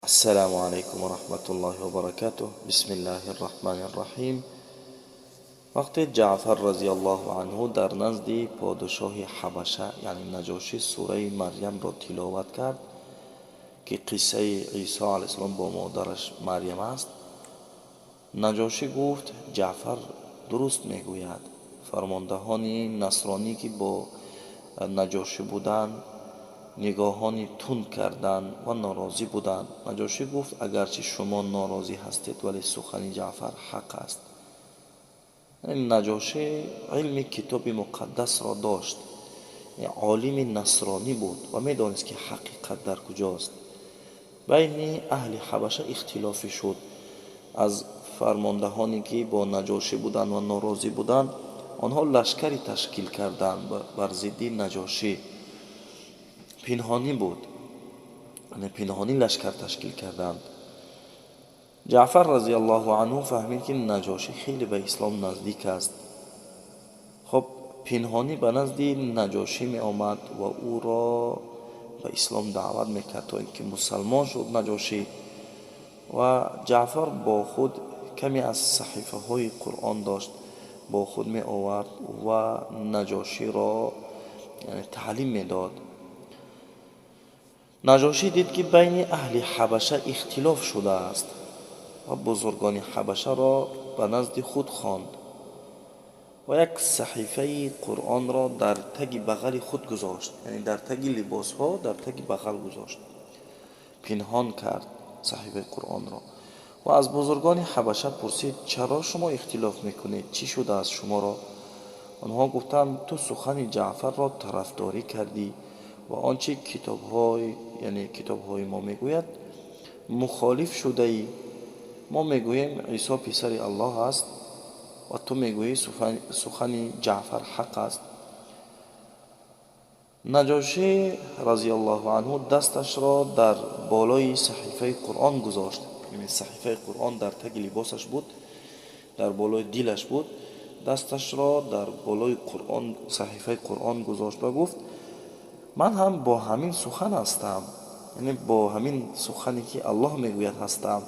Ассалому алайкум ва раҳматуллоҳи ва баракатуҳ. Бисмиллаҳи рраҳмани рраҳим. Вақте Ҷаъфар разияллоҳу анҳу дар назди подшоҳи Ҳабаша, яъне Наҷошӣ, сураи Марьямро тиловат кард, ки қиссаи Исо алайҳиссалом бо модараш Марьям аст, Наҷошӣ гуфт: «Ҷаъфар дуруст мегӯяд». Фармондаҳони насронӣ, ки бо Наҷошӣ буданд, нигоҳони тунд карданд ва норозӣ буданд. Наҷошӣ гуфт: «Агарчи шумо норозӣ ҳастед, вале сухани Ҷаъфар ҳақ аст». Наҷошӣ илми Китоби Муқаддасро дошт, олими насронӣ буд ва медонист, ки ҳақиқат дар куҷост. Байни аҳли Ҳабаша ихтилофе шуд. Аз фармондаҳоне, ки бо Наҷошӣ буданд ва норозӣ буданд, онҳо лашкаре ташкил карданд бар зидди Наҷошӣ. Пинҳонӣ буд, пинҳонӣ лашкар ташкил карданд. Ҷаъфар разияллоҳу анҳу фаҳмид, ки Наҷошӣ хеле ба ислом наздик аст. Хоб, пинҳонӣ ба назди Наҷошӣ меомад ва ӯро ба ислом даъват мекард, то ин ки мусалмон шуд Наҷошӣ. Ва Ҷаъфар бо худ каме аз саҳифаҳои Қуръон дошт, бо худ меовард ва Наҷоширо таълим медод. Наҷошӣ дид, ки байни аҳли Ҳабаша ихтилоф шудааст, ва бузургони Ҳабашаро ба назди худ хонд ва як саҳифаи Қуръонро дар таги бағали худ гузошт, яъне дар таги либосҳо, дар таги бағал гузошт, пинҳон кард саҳифаи Қуръонро ва аз бузургони Ҳабаша пурсид: «Чаро шумо ихтилоф мекунед? Чӣ шудааст шуморо?» Онҳо гуфтанд: «Ту сухани Ҷаъфарро тарафдорӣ кардӣ ва он чи китобҳои, яъне китобҳои мо мегӯяд, мухолиф шудаӣ. Мо мегӯем, Исо писари Аллоҳ аст, ва ту мегӯӣ, сухани Ҷаъфар ҳақ аст». Наҷошӣ разияллоҳу анҳу дасташро дар болои саҳифаи Қуръон гузошт, яъне саҳифаи Қуръон дар таги либосаш буд, дар болои дилаш буд. Дасташро дар болои Қуръон, саҳифаи Қуръон гузошт ва гуфт: «Ман ҳам бо ҳамин сухан ҳастам, яъне бо ҳамин сухане, ки Аллоҳ мегӯяд, ҳастам»,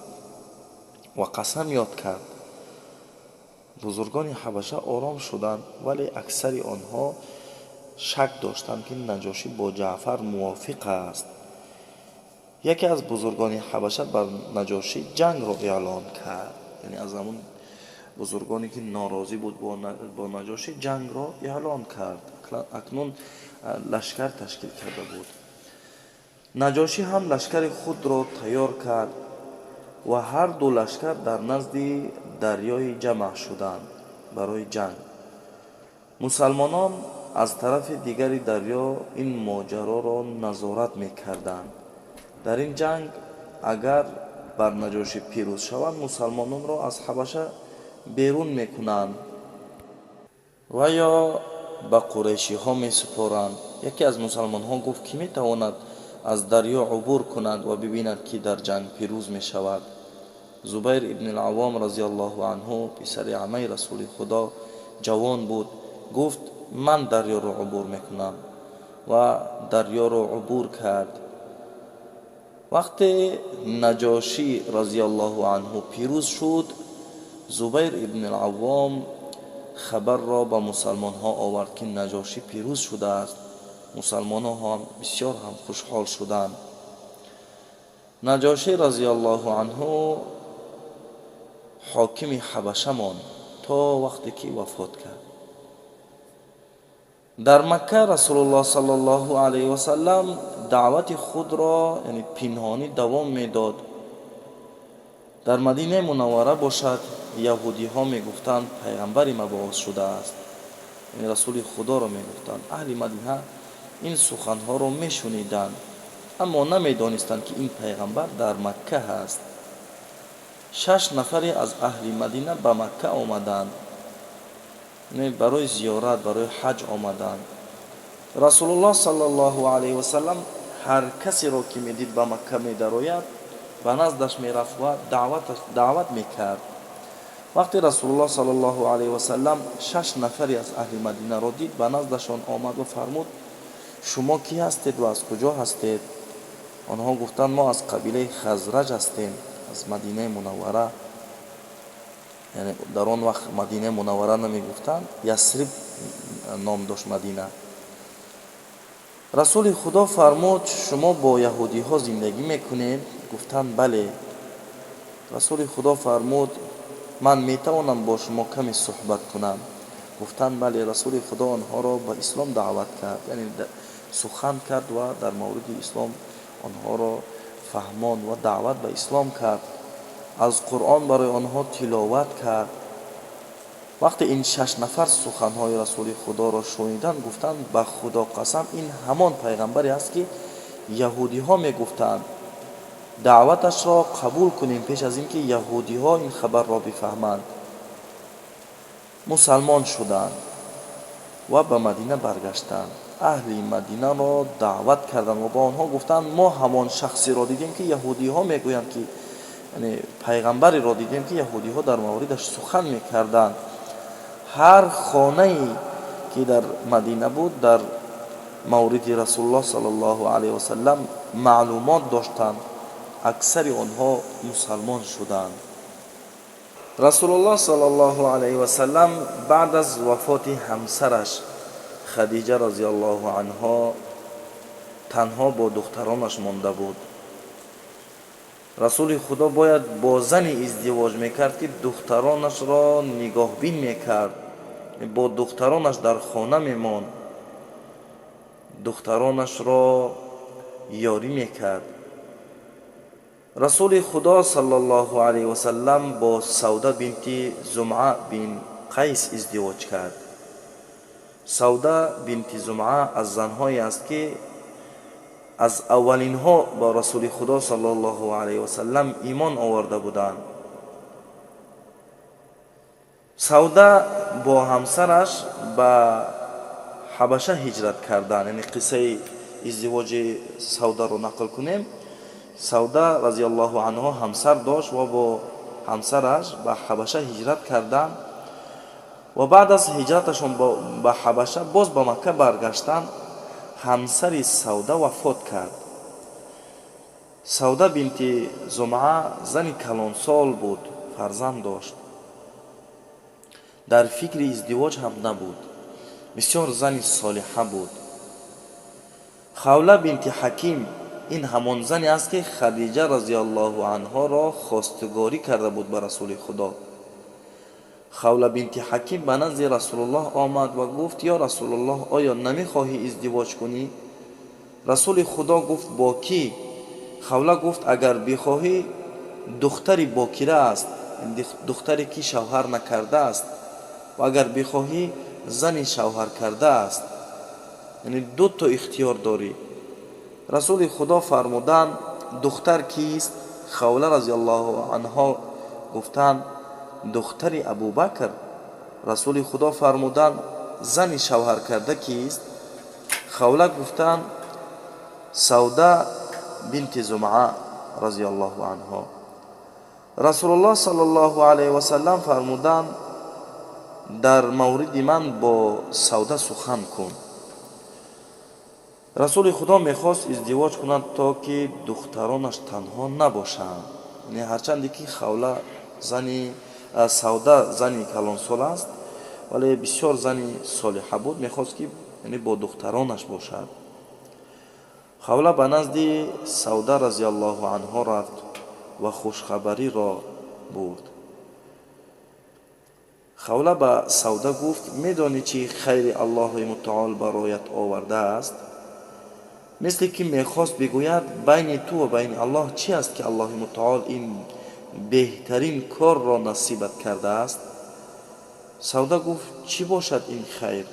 ва қасам ёд кард. Бузургони Ҳабаша ором шуданд, вале аксари онҳо шак доштанд, ки Наҷошӣ бо Ҷаъфар мувофиқ аст. Яке аз бузургони Ҳабаша бар Наҷошӣ ҷангро эълон кард, яъне аз ҳамун бузургоне, ки норозӣ буд бо Наҷошӣ, ҷангро эълон кард. Акнун лашкар ташкил карда буд. Наҷошӣ ҳам лашкари худро тайёр кард ва ҳар ду лашкар дар назди дарёи ҷамъ шуданд барои ҷанг. Мусалмонон аз тарафи дигари дарё ин моҷароро назорат мекарданд. Дар ин ҷанг агар бар Наҷошӣ пирӯз шаванд, мусалмононро аз Ҳабаша берун мекунанд ва ё ба қурайшиҳо месупоранд. Яке аз мусалмонҳо гуфт: «Кӣ метавонад аз дарё убур кунад ва бибинад, ки дар ҷанг пирӯз мешавад?» Зубайр ибни Авом разияллоҳу анҳу, писари амаи Расули Худо, ҷавон буд, гуфт: «Ман дарёро убур мекунам», ва дарёро убур кард. Вақте Наҷошӣ разияллоҳу анҳу пирӯз шуд, Зубайр ибни Авом хабарро ба мусалмонҳо овард, ки Наҷошӣ пирӯз шудааст. Мусалмонҳо ҳам бисёр ҳам хушҳол шуданд. Наҷошӣ разияллоҳу анҳу ҳокими Ҳабаша монд то вақте ки вафот кард. Дар Макка Расулуллоҳ саллаллоҳу алайҳи васалам даъвати худро, яъне пинҳонӣ, давом медод. Дар Мадинаи Мунаввара бошад, яҳудиҳо мегуфтанд, пайғамбари мабъус шудааст, яъне Расули Худоро мегуфтанд. Аҳли Мадина ин суханҳоро мешуниданд, аммо намедонистанд, ки ин пайғамбар дар Макка ҳаст. Шаш нафаре аз аҳли Мадина ба Макка омаданд, барои зиёрат, барои ҳаҷ омаданд. Расулуллоҳ саллаллоҳу алайҳи васалам ҳар касеро, ки медид ба Макка медарояд, ба наздаш мерафт ва даъват мекард. Вақте Расулуллоҳ саллаллоҳу алайҳи васалам шаш нафаре аз аҳли Мадинаро дид, ба наздашон омад ва фармуд: «Шумо кӣ ҳастед ва аз куҷо ҳастед?» Онҳо гуфтанд: мо аз қабилаи Хазраҷ ҳастем, аз Мадинаи Мунаввара. Яъне дар он вақт Мадинаи Мунаввара намегуфтанд, Ясриб ном дошт Мадина. Расули Худо фармуд: шумо бо яҳудиҳо зиндагӣ мекунед? Гуфтанд: бале. Расули Худо фармуд: ман метавонам бо шумо каме суҳбат кунам? Гуфтанд: бале. Расули Худо онҳоро ба ислом даъват кард, яъне сухан кард ва дар мавриди ислом онҳоро фаҳмонд ва даъват ба ислом кард, аз Қуръон барои онҳо тиловат кард. Вақте ин 6 нафар суханҳои Расули Худоро шуниданд, гуфтанд: ба Худо қасам, ин ҳамон пайғамбаре аст, ки яҳудиҳо мегуфтанд. Даъваташро қабул кунем пеш аз ин ки яҳудиҳо ин хабарро бифаҳманд. Мусалмон шуданд ва ба Мадина баргаштанд. Аҳли Мадинаро даъват карданд ва ба онҳо гуфтанд: мо ҳамон шахсеро дидем, ки яҳудиҳо мегӯянд, ки яъне пайғамбареро дидем, ки яҳудиҳо дар мавридаш сухан мекарданд. Ҳар хонае ки дар Мадина буд, дар мавриди Расулуллоҳ саллаллоҳу алайҳи васаллам маълумот доштанд. Аксари онҳо мусалмон шуданд. Расулуллоҳ саллаллоҳу алайҳи васаллам баъд аз вафоти ҳамсараш Хадиҷа розияллоҳу анҳо танҳо бо духтаронаш монда буд. Расули Худо бояд бо зане издивоҷ мекард, ки духтаронашро нигоҳбин мекард, бо духтаронаш дар хона мемонд, духтаронашро ёрӣ мекард. Расули Худо саллаллоҳу алайҳи васаллам бо Савда бинти Зумъа бин Қайс издивоҷ кард. Савда бинти Зумъа аз занҳое аст, ки аз аввалинҳо ба Расули Худо саллаллоҳу алайҳи васаллам имон оварда буданд. Савда бо ҳамсараш ба Ҳабаша ҳиҷрат карданд. Яъне қиссаи издивоҷи Савдаро нақл кунем. Савда разияллоҳу анҳо ҳамсар дошт ва бо ҳамсараш ба Ҳабаша ҳиҷрат карданд ва баъд аз ҳиҷраташон ба Ҳабаша боз ба Макка баргаштанд. Ҳамсари Савда вафот кард. Савда бинти Зумъа зани калонсол буд, фарзанд дошт, дар фикри издивоҷ ҳам набуд. Бисёр зани солиҳа буд. Хавла бинти Ҳаким ин ҳамон зане аст, ки Хадиҷа разияллоҳу анҳоро хостгорӣ карда буд ба Расули Худо. Хавла бинти Ҳаким ба назди Расулуллоҳ омад ва гуфт: ё Расулуллоҳ, оё намехоҳӣ издивоҷ кунӣ? Расули Худо гуфт: бо кӣ? Хавла гуфт: агар бихоҳӣ, духтари бокира аст, духтаре ки шавҳар накардааст, ва агар бихоҳӣ, зани шавҳар кардааст. Яъне дуто ихтиёр дорӣ. Расули Худо фармуданд: духтар кист? Хавла разияллоҳу анҳо гуфтанд: духтари Абубакр. Расули Худо фармуданд: зани шавҳар карда кист? Хавла гуфтанд: Савда бинти Зумъа разияллоҳу анҳо. Расулуллоҳ саллаллоҳу алайҳи васаллам фармуданд: дар мавриди ман бо Савда сухан кун. Расули Худо мехост издивоҷ кунад, то ки духтаронаш танҳо набошанд. Яъне ҳарчанде ки Хавла зани Савда зани калонсол аст, вале бисёр зани солиҳа буд, мехост ки яъне бо духтаронаш бошад. Хавла ба назди Савда разияллоҳу анҳо рафт ва хушхабариро бурд. Хавла ба Савда гуфт: медонӣ, чӣ хайри Аллоҳи мутаол бароят овардааст? Мисле ки мехост бигӯяд: байни ту ва байни Аллоҳ чӣ аст, ки Аллоҳи мутаол ин беҳтарин корро насибат кардааст? Савда гуфт: чӣ бошад ин хайр?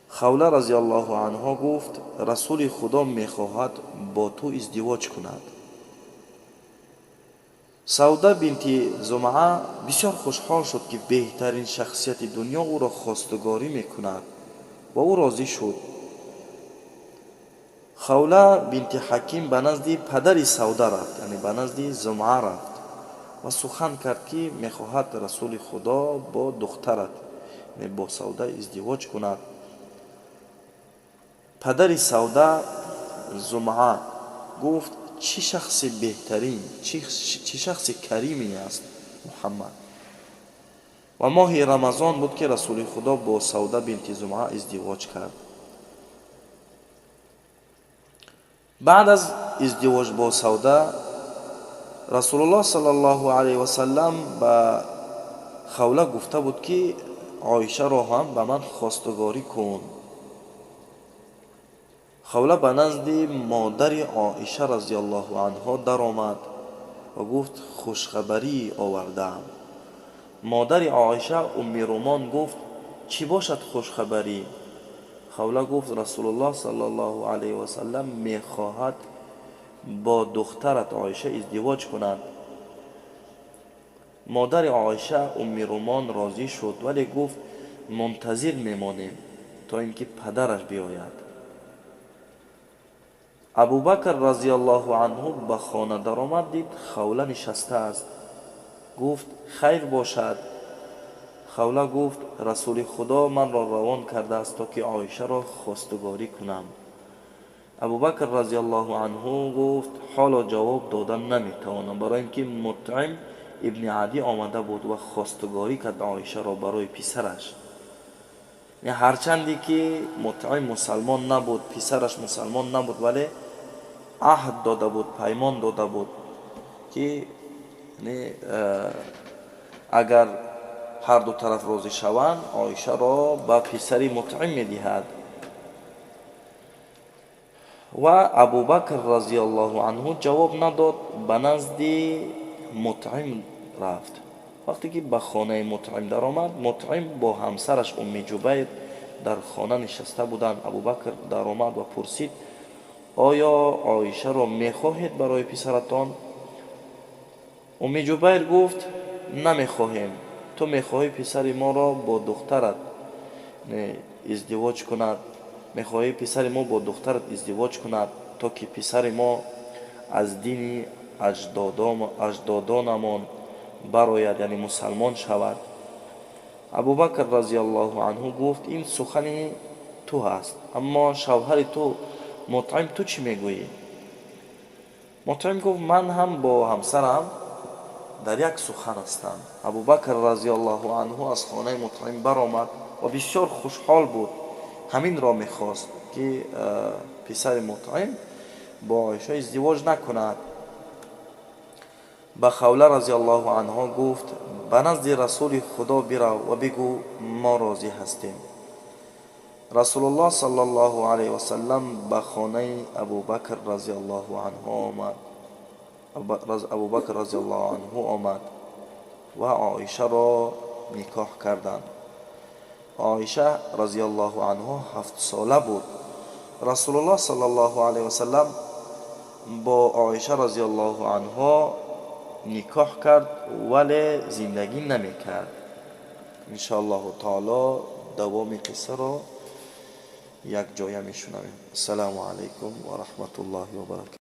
Хавла разияллоҳу анҳо гуфт: Расули Худо мехоҳад бо ту издивоҷ кунад. Савда бинти Зумъа бисёр хушҳол шуд, ки беҳтарин шахсияти дунё ӯро хостгорӣ мекунад ва ӯ розӣ шуд. Хавла бинти Ҳаким ба назди падари Савда рафт, яъне ба назди Зумъа рафт ва сухан кард, ки мехоҳад Расули Худо бо духтарат, яъне бо Савда издивоҷ кунад. Падари Савда Зумъа гуфт: чӣ шахси беҳтарин, чӣ шахси кариме аст Муҳаммад. Ва моҳи Рамазон буд, ки Расули Худо бо Савда бинти Зумъа издивоҷ кард. Баъд аз издивоҷ бо Савда, Расулуллоҳ саллаллоҳу алайҳи васаллам ба Хавла гуфта буд, ки Оишаро ҳам ба ман хостугорӣ кун. Хавла ба назди модари Оиша разияллоҳу анҳо даромад ва гуфт: хушхабарӣ овардаам. Модари Оиша Умми Румон гуфт: чӣ бошад хушхабарӣ? Хавла гуфт: Расулуллоҳ саллаллоҳу алайҳи васаллам мехоҳад бо духтарат Оиша издивоҷ кунад. Модари Оиша Умми Румон розӣ шуд, вале гуфт: мунтазир мемонем, то ин ки падараш биёяд. Абубакр разияллоҳу анҳу ба хона даромад, дид Хавла нишастааст. Гуфт: хайр бошад. Хавла гуфт: Расули Худо манро равон кардааст, то ки Оишаро хостугорӣ кунам. Абубакр разияллоҳу анҳу гуфт: ҳоло ҷавоб дода наметавонам, барои ин ки Мутъим ибни Адӣ омада буд ва хостугорӣ кард Оишаро барои писараш. Ҳарчанде ки Мутъим мусалмон набуд, писараш мусалмон набуд, вале аҳд дода буд, паймон дода буд, ки агар ҳар ду тараф розӣ шаванд, Оишаро ба писари Мутъим медиҳад. Ва Абубакр разияллоҳу анҳу ҷавоб надод, ба назди Мутъим рафт. Вақте ки ба хонаи Мутъим даромад, Мутъим бо ҳамсараш Умми Ҷубайр дар хона нишаста буданд. Абубакр даромад ва пурсид: оё Оишаро мехоҳед барои писаратон? Умми Ҷубайр гуфт: намехоҳем. Ту мехоҳӣ писари моро бо духтарат издивоҷ кунад, мехоҳӣ писари мо бо духтарат издивоҷ кунад, то ки писари мо аз дини аҷдодонамон барояд, яъне мусалмон шавад. Абубакр разияллоҳу анҳу гуфт: ин сухани ту ҳаст, аммо шавҳари ту Мутъим, ту чӣ мегӯӣ? Мутъим гуфт: ман ҳам бо ҳамсарам дар як сухан ҳастам. Абубакр разияллоҳу анҳу аз хонаи Мутъим баромад ва бисёр хушҳол буд. Ҳаминро мехост, ки писари Мутъим бо Оиша издивоҷ накунад. Ба Хавла разияллоҳу анҳо гуфт: ба назди Расули Худо бирав ва бигӯ мо розӣ ҳастем. Расулуллоҳ саллаллоҳу алайҳи васаллам ба хонаи Абубакр разияллоҳу анҳу омад. Абубакр разияллоҳу анҳу омад ва Оишаро никоҳ карданд. Оиша разияллоҳу анҳу 7 сола буд. Расулуллоҳ саллаллоҳу алайҳи васаллам бо Оиша разияллоҳу анҳо никоҳ кард, вале зиндагӣ намекард. Иншоаллоҳу таоло давоми қиссаро якҷоя мешунавем. Ассалому алайкум ва раҳматуллоҳи ва баракатуҳ.